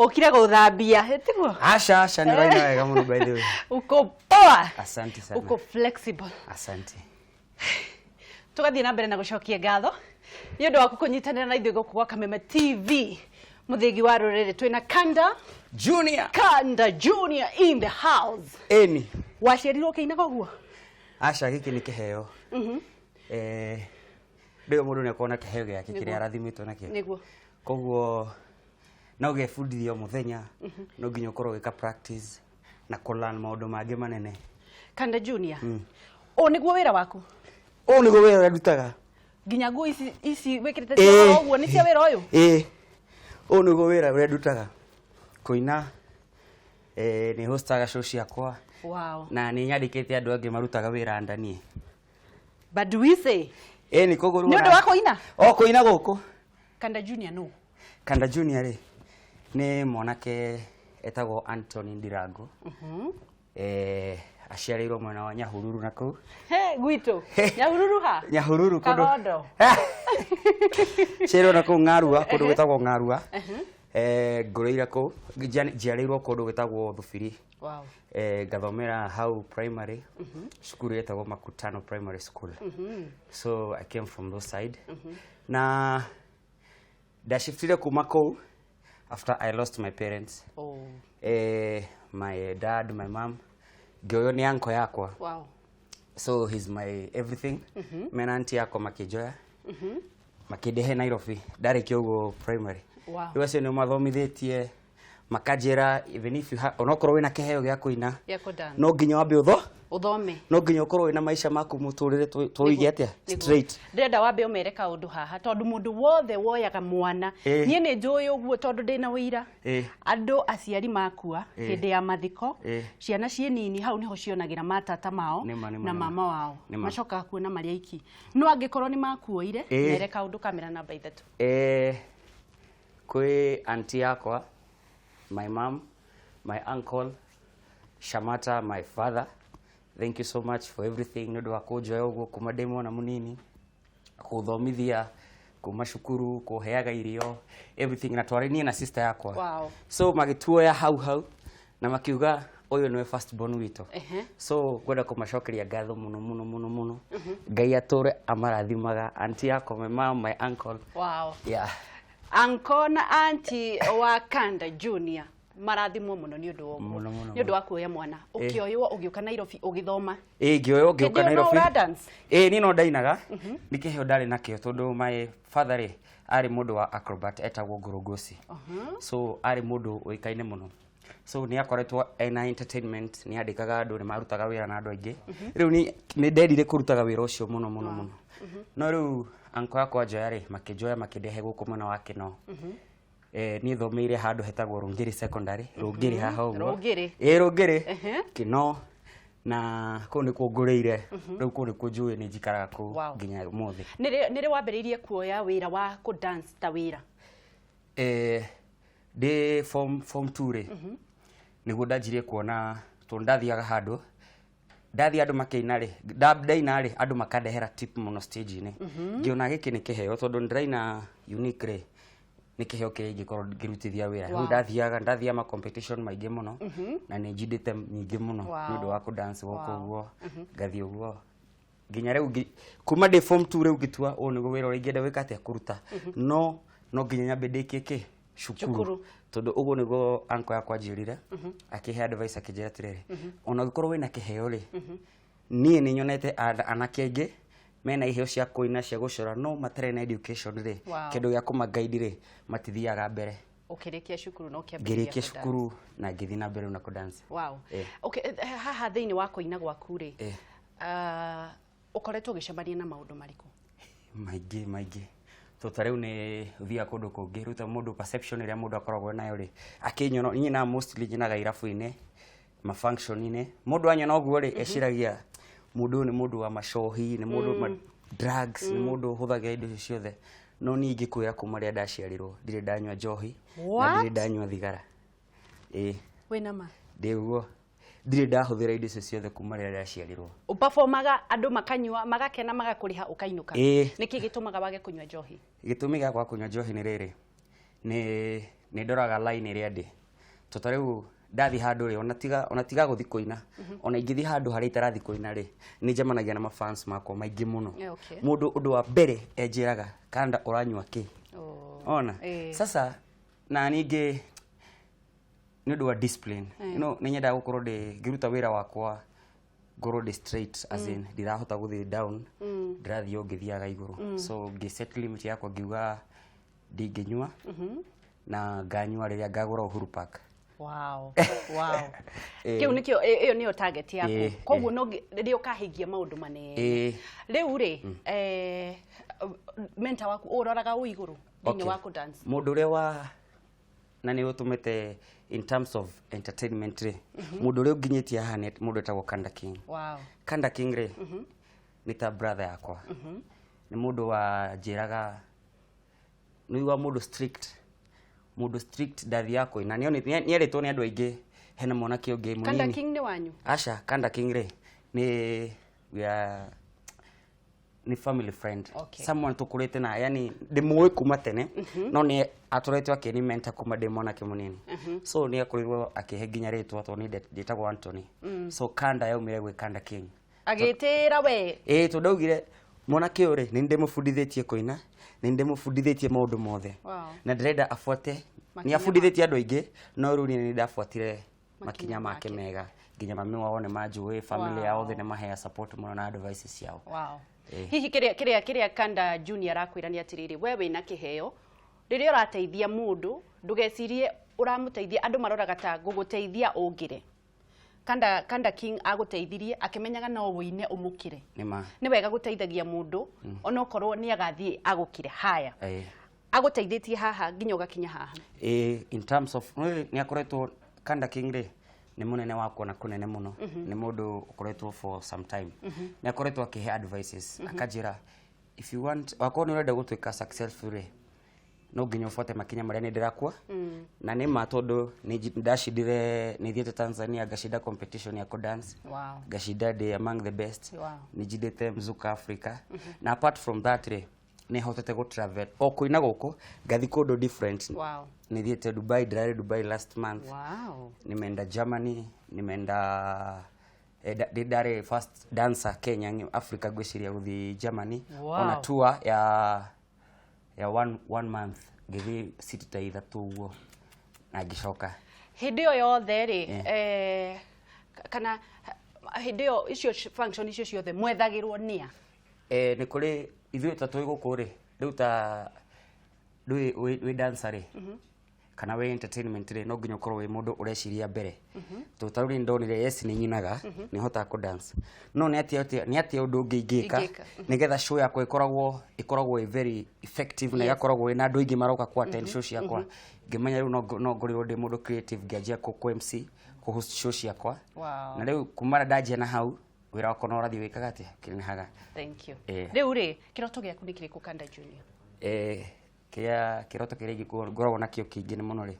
Ũkire gũthambia, tiguo? Aca, aca, nĩ ũraina wega mũno, by the way. Uko poa. Asante sana. Uko flexible. Asante. Tũgathiĩ na mbere na gũcokia ngatho nĩ ũndũ waku kũnyitanĩra na ithuĩ gũkũ gwa Kameme TV, mũthĩgi wa rũrĩrĩ. Twĩna Kanda Junior. Kanda Junior in the house. Ĩni. Waciarirwo ũkĩinaga ũguo? Aca, gĩkĩ nĩ kĩheo. Ndĩo mũndũ nĩ akorwo na kĩheo gĩake kĩrĩa arathimĩtwo nakĩo. Koguo no ũgebundithia o mũthenya, no nginya ũkorwo ũgĩka practice na kũ-learn maũndũ mangĩ manene. Kanda Junior, ũũ nĩguo wĩra waku? Ũũ nĩguo wĩra ũrĩa ndutaga. Nginya nguo ici wĩkĩrĩte cia ũguo nĩ cia wĩra ũyũ? Ĩĩ, ũũ nĩguo wĩra ũrĩa ndutaga, kũina. Nĩ hostaga show ciakwa na nĩ nyandĩkĩte andũ angĩ marutaga wĩra ndaniĩ. But do we say? Ĩĩ, nĩ koguo rĩu Nĩ ũndũ wa kũina? O kũina gũkũ. Kanda Junior no? Kanda Junior rĩ, nĩ mwanake etagwo Anthony Ndirango. Aciarĩirwo mwena wa Nyahururu na kũu. He, gwitũ. Nyahururu ha? Nyahururu kũndũ. Kagondo. Aciarĩirwo na kũu Ng'arua, kũndũ gwĩtagwo Ng'arua. Ngũrĩire kũu, njiarĩirwo kũndũ gwĩtagwo Thubiri. Ngathomera hau primary, cukuru ĩtagwo Makutano Primary School. So I came from those side. Na ndashiftire kuma kũu after I lost my parents. My dad, my mom, ngĩoywo nĩ uncle yakwa. So he's my everything. Mena auntie yakwa makĩnjoya, makĩndehe Nairobi ndarĩkia ũguo primary. Rĩu acio nĩo mathomithĩtie, makanjĩra even if you ha, onokorwo wĩna kĩheo gĩa kũina, Gĩa kũ-dance. no nginya wambe ũtho Ũthome. No nginya ũkorwo wĩna maica maku mũtũrĩre tũige atĩa straight. Ndĩrenda wambe ũmere kaũndũ haha, tondũ mũndũ wothe woyaga mwana, niĩ nĩ njũĩ ũguo tondũ ndĩna ũira. Andũ aciari makua, hĩndĩ ya mathiko, ciana ciĩ nini, hau nĩho cionagĩra matata mao Nĩma, nĩma, na nĩma. mama wao. Nĩma. Macokaga kuona marĩ aiki. No angĩkorwo nĩ makuoire, mere kaũndũ kamera namba 3. Kwĩ auntie yakwa, my mom, my uncle Shamata, my father, thank you so much for everything, nĩ ũndũ wa kũnjoya ũguo kuma ndĩ mwana mũnini, kũthomithia kuma cukuru, kũheaga irio, everything, na twarĩ niĩ na sister yakwa. So magĩtuoya hau hau na makiuga ũyũ nĩwe first born witũ. So ngwenda kũmacokeria ngatho mũno mũno mũno mũno. Ngai atũre amarathimaga, auntie yakwa, my mom, my uncle. Yeah. Uncle na auntie wa Kanda Junior marathimwo mũno nĩ ũndũ wa ũguo. Mũno, mũno, Nĩ ũndũ wa kuoya mwana ũkĩoywo ũgĩũka Nairobi ũgĩthoma. Ĩĩ, ngĩoywo ngĩũka Hĩndĩ ĩyo no Nairobi. ũra dance? Ĩĩ, niĩ no ndainaga. Nĩ kĩheo ndarĩ nakĩo, tondũ my father rĩ, arĩ mũndũ wa acrobat etagwo Ngũrũngũci. So arĩ mũndũ ũĩkaine mũno. So nĩ akoretwo ena entertainment, nĩ andĩkaga andũ, nĩ marutaga wĩra na andũ aingĩ. Rĩu nĩ ndendire kũrutaga wĩra ũcio mũno mũno mũno. No rĩu uncle yakwa njoya rĩ, makĩnjoya makĩndehe gũkũ mwena wa Kĩno. Niĩ thomeire handũ hetagwo Rũngĩrĩ Secondary, Rũngĩrĩ haha ũguo. Rũngĩrĩ. Ĩĩ, Rũngĩrĩ. Kĩno, na kũu nĩkuo ngũrĩire. Rĩu kũu nĩkuo njũĩ, nĩ njikaraga kũu nginya ũmũthĩ. Nĩ rĩ wambĩrĩirie kuoya wĩra wa kũ dance ta wĩra? Ndĩ form 2 rĩ, nĩguo ndanjirie kuona, tondũ ndathiaga handũ, ndathiĩ andũ makĩina rĩ, ndaina rĩ, andũ makandehera tip mũno stage-inĩ. Ngĩona gĩkĩ nĩ kĩheo, tondũ ndĩraina unique rĩ, nĩ kĩheo kĩrĩa ingĩkorwo ngĩrutithia wĩra. Rĩu ndathiaga ma competition maingĩ mũno, na nĩ njindĩte nyingĩ mũno nĩ ũndũ wa kũ dance gũkũ ũguo, ngathiĩ ũguo. Nginya rĩu kuma ndĩ form 2 rĩu ngĩtua ũũ nĩguo wĩra ũrĩa ingĩenda gwĩka atĩa, kũruta. No no nginya nyambe ndĩkie kĩ? Cukuru. Cukuru. Tondũ ũguo nĩguo uncle yakwa anjĩrire, akĩhe advice, akĩnjĩra atĩrĩrĩ, ona ũngĩkorwo wĩna kĩheo rĩ, niĩ nĩ nyonete anake aingĩ mena iheo cia kũina, cia gũcora, no matarĩ na education rĩ, kĩndũ gĩa kũma-guide rĩ, matithiaga mbere. Ũkĩrĩkia cukuru na ũkĩambĩrĩria Ngĩrĩkia kũ-dance. cukuru na ngĩthiĩ na mbere na kũ-dance. Okay, haha thĩinĩ wa kũina gwaku rĩ, ũkoretwo ũgĩcemania na maũndũ marĩkũ? Maingĩ maingĩ. So ta rĩu nĩ ũthiaga kũndũ kũngĩ, rĩu ta mũndũ perception ĩrĩa mũndũ akoragwo nayo rĩ, akĩnyona, niĩ na mostly nyinaga irabu-inĩ, ma function-inĩ, mũndũ anyona ũguo rĩ, eciragia mũndũ ũyũ nĩ mũndũ wa macohi, nĩ mũndũ ma drugs, nĩ mũndũ ũhũthagĩra indo icio ciothe. No niĩ ingĩkwĩra kuma rĩrĩa ndaciarirwo, ndirĩ ndanyua njohi, na What? ndirĩ ndanyua thigara. Ĩĩ. Wĩna ma? Ndĩ guo. Ndirĩ ndahũthĩra indo icio ciothe kuma rĩrĩa ndaciarirwo. Ũperformaga andũ makanyua, magakena, magakũrĩha ũkainũka. Ĩĩ. Nĩkĩ gĩtũmaga wage kũnyua njohi? Gĩtũmi gĩa kwaga kũnyua njohi nĩ rĩrĩ, nĩ Nĩ ndoraga line ĩrĩa ndĩ, to ta rĩu ndathiĩ handũ rĩ, ona tiga gũthiĩ kũina, ona ingĩthiĩ handũ harĩa itarathiĩ kũina rĩ, nĩ njemanagia na mafans makwa maingĩ mũno. Mũndũ ũndũ wa mbere enjĩraga, "Kanda, ũranyua kĩ?" Ona sasa na ningĩ nĩ ũndũ wa discipline, nĩ nyendaga gũkorwo ndĩ ngĩruta wĩra wakwa, ngorwo ndĩ straight, as in ndirahota gũthiĩ down, ndĩrathiĩ o ngĩthiaga igũrũ. So ngĩ set limit yakwa, ngiuga ndingĩnyua na nganyua rĩrĩa ngagũra Uhuru Park. Kĩu nĩkĩo, ĩyo nĩyo target yaku? Koguo no rĩrĩa ũkahingia maũndũ manene. Rĩu rĩ, mentor waku ũroraga ũ igũrũ thĩinĩ wa kũ dance? Mũndũ ũrĩa wa na nĩ ũtũmĩte in terms of entertainment rĩ, mũndũ ũrĩa ũnginyĩtie haha nĩ mũndũ wĩtagwo Kanda King. Kanda King rĩ, nĩ ta brother yakwa, nĩ mũndũ wa njĩraga nĩ wa mũndũ strict, mũndũ strict. Ndathiaga kũina, nĩ erĩtwo nĩ andũ aingĩ hena mwanake ũngĩ Kanda mũnini. King nĩ wanyu? Aca, Kanda King rĩ, nĩ we are nĩ family friend, someone tũkũrĩte na, yani ndĩmũĩ kuma tene, no nĩ atũrĩtwo akĩni mentor kuma ndĩ mwanake mũnini. So nĩ akorirwo akĩhe nginya rĩtwa, tondũ niĩ ndĩtagwo Anthony, so Kanda yaumire gwĩ Kanda King. Agĩtĩra we? Ĩĩ, tondũ ndaugire mwanake ũyũ rĩ, nĩ ndĩmũbundithĩtie kũina, nĩ ndĩmũbundithĩtie maũndũ mothe, na ndĩrenda abuate nĩ Makinya. Abundithĩtie andũ aingĩ, no rĩu niĩ nĩ ndabuatire makinya make make. Mega. Nginya mami wao nĩ manjũĩ, family yao othe nĩ mahea support mũno na advice ciao. Hihi kĩrĩa Kanda Junior arakwĩra nĩ atĩrĩrĩ, we wĩna kĩheo, rĩrĩa ũrateithia mũndũ ndũgecirie ũramũteithia, andũ maroraga ta ngũgũteithia ũngĩre. Kanda King agũteithirie akĩmenyaga no wĩine ũmũkĩre. Nĩ ma. Nĩ wega gũteithagia mũndũ onokorwo nĩ agathiĩ agũkĩre haya. Agũteithĩtie haha nginya ũgakinya haha. Ĩĩ, in terms of nĩ akoretwo, Kanda King rĩ, nĩ mũnene wakwa na kũnene mũno, nĩ mũndũ ũkoretwo for some time, nĩ akoretwo akĩhe advices, akanjĩra if you want, wakorwo nĩ ũrenda gũtuĩka successful rĩ, no nginya ũbuate makinya marĩa nĩ ndĩrakua. Na nĩ ma, tondũ nĩ ndacindire, nĩ thiĩte Tanzania ngacinda competition ya kudance, ngacinda ndĩ among the best. Nĩ njindĩte Mzuka Africa, na apart from that rĩ, nĩ hotete gũ travel o kũina gũkũ, ngathi kũndũ different. Nĩ thiĩte Dubai, ndĩrarĩ Dubai last month. Nimeenda Germany, nimeenda ndarĩ first dancer Kenya, Africa ngwĩciria, gũthiĩ Germany ona tour ya one month, ngĩthiĩ city ta 3 ũguo na ngĩcoka. Hĩndĩ ĩyo yothe rĩ, kana hĩndĩ ĩyo icio function icio ciothe mwethagĩrwo nĩa? Nĩ kũrĩ ithuĩ ta twĩ gũkũ rĩ, rĩu ta rĩu wĩ dancer rĩ, kana wĩ entertainment rĩ, no nginya ũkorwo wĩ mũndũ ũreciria mbere, tondũ ta rĩu nĩ ndonire, yes, nĩ nyinaga, nĩ hotaga kũ dance, no nĩ atĩa ũndũ ũngĩ ingĩka Ingĩka. Nĩgetha show yakwa ĩkoragwo ĩ very effective na ĩgakoragwo ĩna andũ aingĩ maroka ku attend show ciakwa. Ngĩmenya rĩu no ngorirwo ndĩ mũndũ creative, ngĩanjia kũ MC, kũ host show ciakwa. Na rĩu kuma ndanjia na hau, wĩra wakwa no ũrathiĩ wĩkaga atĩa, kĩnenehaga. Thank you. Rĩu rĩ, kĩroto gĩaku nĩ kĩrĩkũ, Kanda Junior? Kĩrĩa kĩroto kĩrĩa ngoragwo nakĩo kĩingĩ nĩ mũno rĩ,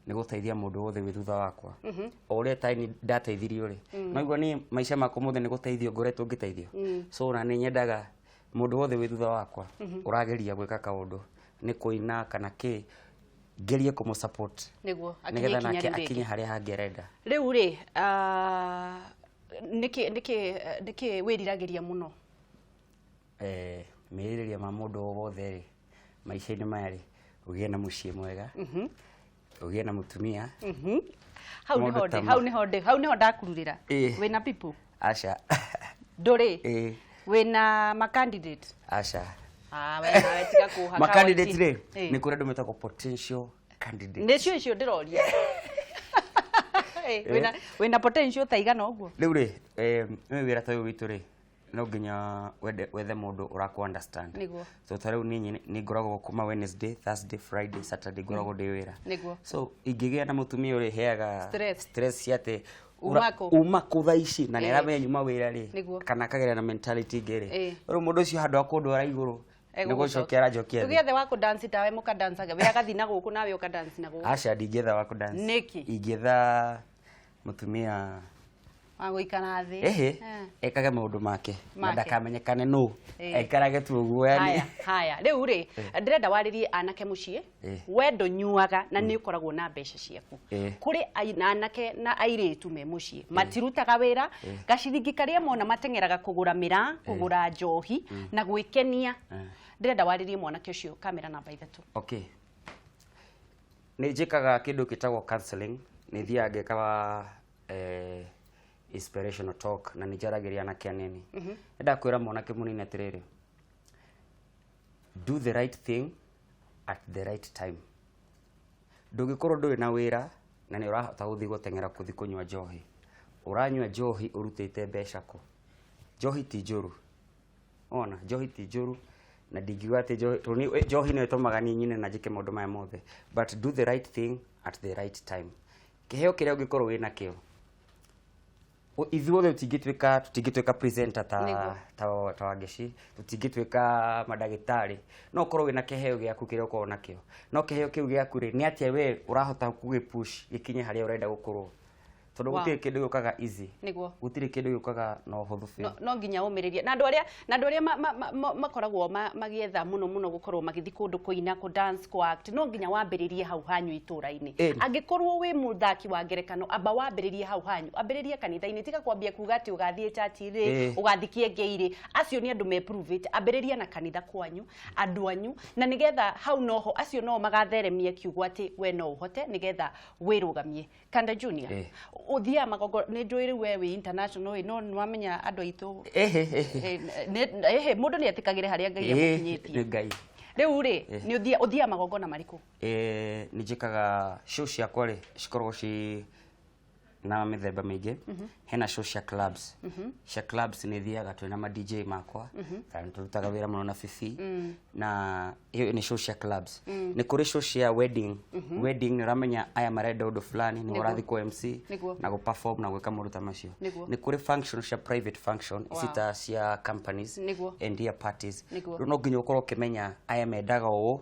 nĩ gũteithia mũndũ wothe wĩ thutha wakwa, o ũrĩa tani ndateithirio rĩ. Noigua niĩ maica makwa mothe nĩ gũteithio ngoretwo ngĩteithio, so na nĩ nyendaga mũndũ wothe wĩ thutha wakwa ũrageria gwĩka kaũndũ, nĩ kũina kana kĩ, ngerie kũmũ support nĩguo akinye nĩgetha ikinya nake rĩu rĩngĩ. Akinye harĩa hangĩ arenda. Rĩu rĩ, nĩkĩ wĩriragĩria mũno? Merirĩria ma mũndũ o wothe rĩ, maica-inĩ maya rĩ, ũgĩe na mũciĩ mwega, ũgĩe na mũtumia. Hau Maũndũ nĩho ta ndĩ, hau nĩho ndĩ, hau nĩho ndakururĩra. Wĩna people? Aca. Ndũrĩ? Ĩĩ. Wĩna ma candidate? Aca. Ah, we nawe tiga kũhaka. Ma candidate rĩ, nĩ kũrĩ andũ metagwo potential candidate. Nĩcio icio ndĩroria. Wĩna potential ta igana ũguo? Rĩu rĩ, nĩ wĩra ta ũyũ witũ rĩ, no nginya wende wethe mũndũ ũrakũ understand. So ta rĩu niĩ nĩ ngoragwo kuma Wednesday, Thursday, Friday, Saturday, ngoragwo ndĩ wĩra. So ingĩgĩa na mũtumia ũrĩheaga Stress. stress cia atĩ Uma kũ? Uma kũ thaa ici, na nĩ aramenya nyuma wĩra rĩ, kana akagera na mentality ĩngĩ rĩ, rĩu mũndũ ũcio handũ ha kũndwara igũrũ, nĩ gũcokia aranjokia thĩ. Tũgĩethe wa kũdance tawe, mũkadancaga, we agathiĩ na gũkũ nawe ũkadance na gũkũ. Aca, ndingĩetha wa kũdance. Nĩkĩ? Ingĩetha mũtumia Wa gũikara thĩ. Ehe. Ekage maũndũ make na Make. ndakamenyekane nũ, aikarage tu ũguo yani. Haya haya, rĩu rĩ, ndĩrenda warĩrie anake mũciĩ. We ndũnyuaga na nĩ ũkoragwo na mbeca ciaku. Kũrĩ anake na airĩtu me mũciĩ matirutaga wĩra, gaciringi karĩa mona mateng'eraga kũgũra mĩraa, kũgũra njohi na gwĩkenia. Ndĩrenda warĩrie mwanake ũcio, kamera namba 3. Okay, nĩ njĩkaga kĩndũ gĩtagwo counseling, nĩ thiaga ngekaga inspirational talk na nĩ njaragĩria anake anini. Nenda kwĩra mwanake mũnini atĩrĩrĩ, do the right thing at the right time. Ndũngĩkorwo ndũrĩ na wĩra na nĩ ũrahota gũthiĩ gũteng'era kũthiĩ kũnyua njohi. Ũranyua njohi ũrutĩte mbeca kũ? Njohi ti njũru, ona njohi ti njũru, na ndingiuga atĩ njohi, tondũ njohi nĩyo ĩtũmaga niĩ nyine na njĩke maũndũ maya mothe, but do the right thing at the right time. Kĩheo kĩrĩa ũngĩkorwo wĩna kĩo, ithuothe tũtingĩtuĩka presenter ta ta Wangeci, tũtingĩtuĩka mandagĩtarĩ, no ũkorwo wĩna kĩheo gĩaku kĩrĩa ũkoragwo nakĩo, no kĩheo kĩu gĩaku rĩ, nĩ atĩa we ũrahota gũgĩpush gĩkinye harĩa ũrenda gũkorwo? Tondũ gũtirĩ kĩndũ gĩũkaga easy. Gũtirĩ kĩndũ gĩũkaga na ũhũthũ biũ. No nginya ũmĩrĩrie na andũ arĩa makoragwo magĩetha mũno mũno gũkorwo magĩthiĩ kũndũ kũina, kũ dance, kũ act, no nginya wambĩrĩrie hau hanyu itũra-inĩ. Angĩkorwo wĩ mũthaki wa ngerekano, amba wambĩrĩrie hau hanyu, ambĩrĩrie kanitha-inĩ, tiga kwambia kuga atĩ ũgathiĩ church rĩ, ũgathiĩ kĩengei rĩ, acio nĩ andũ me prove it. Ambĩrĩria na kanitha kwanyu, andũ anyu, na nĩgetha hau noho acio no magatheremia kiugo atĩ we no ũhote, nĩgetha wĩrũgamie. Kanda Junior, ũthiaga magongo, nĩ njũĩ rĩu we wĩ international ĩ, no nĩwamenya andũ aitũ. Ehe, mũndũ nĩ etĩkagĩre harĩa Ngai amũkinyĩtie. Nĩ Ngai. Rĩu rĩ, nĩ ũthiaga magongona marĩkũ? Nĩ njĩkaga show ciakwa rĩ, cikoragwo ci na mĩthemba mĩingĩ. Hena show cia clubs. Cia clubs nĩ thiaga twĩna ma DJ makwa, kana nĩ tũrutaga wĩra mũno na Fifi, na ĩyo nĩ show cia clubs. Nĩ kũrĩ show cia wedding. Wedding nĩ ũramenya aya marenda ũndũ fulani, nĩ ũrathiĩ kũ MC na gũ perform na gwĩka maũndũ ta macio. Nĩ kũrĩ function cia private function, ici ta cia companies and year parties. Rĩu no nginya ũkorwo ũkĩmenya aya mendaga ũũ.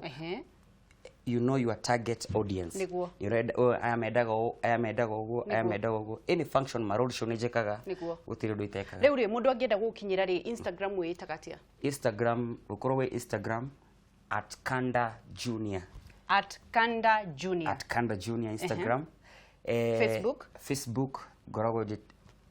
You know your target audience. Nĩ ũrenda, oh, aya mendaga ũũ, aya mendaga ũguo, aya mendaga ũguo. Any function, ma road show nĩ njĩkaga. Gũtirĩ ũndũ itekaga. Rĩu rĩ, mũndũ angĩenda gũgũkinyĩra rĩ, Instagram wĩĩtaga atĩa? Instagram ũkorwo wĩ Instagram @KandaJunior. @KandaJunior. @KandaJunior Instagram. Facebook? Facebook ngoragwo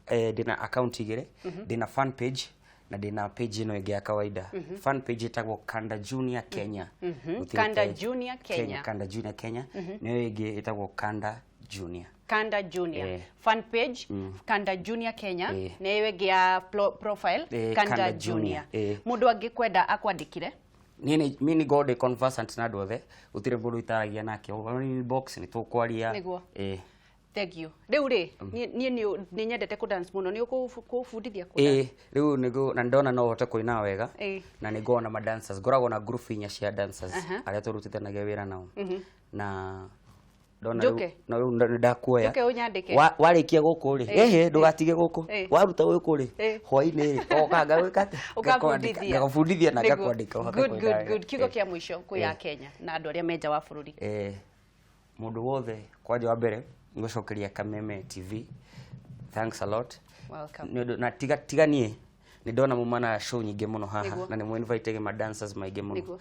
ndĩna account igĩrĩ, ndĩna fan page na ndĩna page ĩno ĩngĩ ya kawaida. Fan page ĩtagwo Kanda Junior Kenya. Gũtirĩ Kanda Junior Kenya. Kanda Junior Kenya. Nĩyo ĩngĩ ĩtagwo Kanda Junior. Kanda Junior. Fan page Kanda Junior Kenya. Na ĩyo ĩngĩ ya profile Kanda Kanda Junior. Junior. Mũndũ angĩkwenda akwandĩkire? Niĩ nĩ ngoragwo ndĩ conversant na andũ othe, gũtirĩ mũndũ itaragia nake. Ũhoro inbox nĩ tũkwaria. Thank you. Rĩu rĩ, niĩ nĩ nyendete kũ dance mũno, nĩ ũkũbundithia kũ dance? Ĩĩ, rĩu nĩguo na ndona no hote kũina wega. Na nĩ ngoragwo na ma dancers, ngoragwo na group inya cia dancers arĩa tũrutithanagia wĩra nao. Na ndona rĩu Njũke. no rĩu nĩ ndakuoya. Njũke ũnyandĩke. Warĩkia gũkũ rĩ, ĩhĩ, ndũgatige gũkũ. Waruta gũkũ rĩ, hwaĩ-inĩ rĩ, oka ngagwĩka atĩa? Ũkabundithia. Ngagũbundithia na ngakwandĩka ũhote Good, kũina good, wega. good. Kiugo kĩa mũico kwĩ ya Kenya na andũ arĩa me nja wa bũrũri. Mũndũ wothe kwanja wa mbere ngũcokeria Kameme TV. Thanks a lot. Welcome. Nĩ ũndũ na tiga niĩ nĩ ndona muma na show nyingĩ mũno haha na nĩ mũinvite ma dancers maingĩ mũno.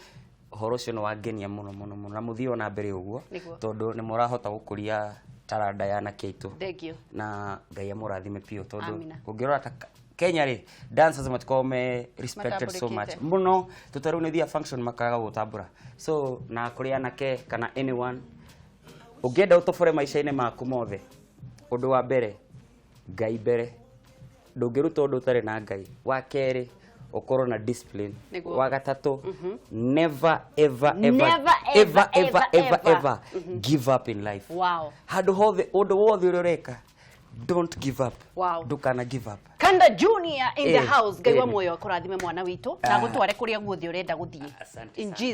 Ũhoro ũcio nĩ wangenia mũno mũno mũno na mũthiĩ ona mbere ũguo tondũ nĩ mũrahota gũkũria taranda ya anake aitũ. Thank you. Na Ngai amũrathime biũ tondũ Amina. ũngĩrora ta Kenya rĩ, dancers matikoragwo me respected so much Matambũrĩkĩte. mũno, tondũ rĩu nĩ thiaga function makaga gũtambũra. So na kũrĩ anake kana anyone ũngĩenda ũtobore maica-inĩ maku mothe, ũndũ wa mbere Ngai mbere, ndũngĩruta ũndũ ũtarĩ na Ngai. Wa kerĩ ũkorwo na discipline. Wa gatatũ, never ever ever Never, ever, ever, ever, ever, ever, ever give up in life. Handũ hothe, ũndũ wothe ũrĩa ũreka, don't give up. Ndũkana give up. Kanda Junior in the house. Ngai wa muoyo akũrathime mwana witũ na agũtware kũrĩa guothe ũrenda gũthiĩ. Asante In sana. Jesus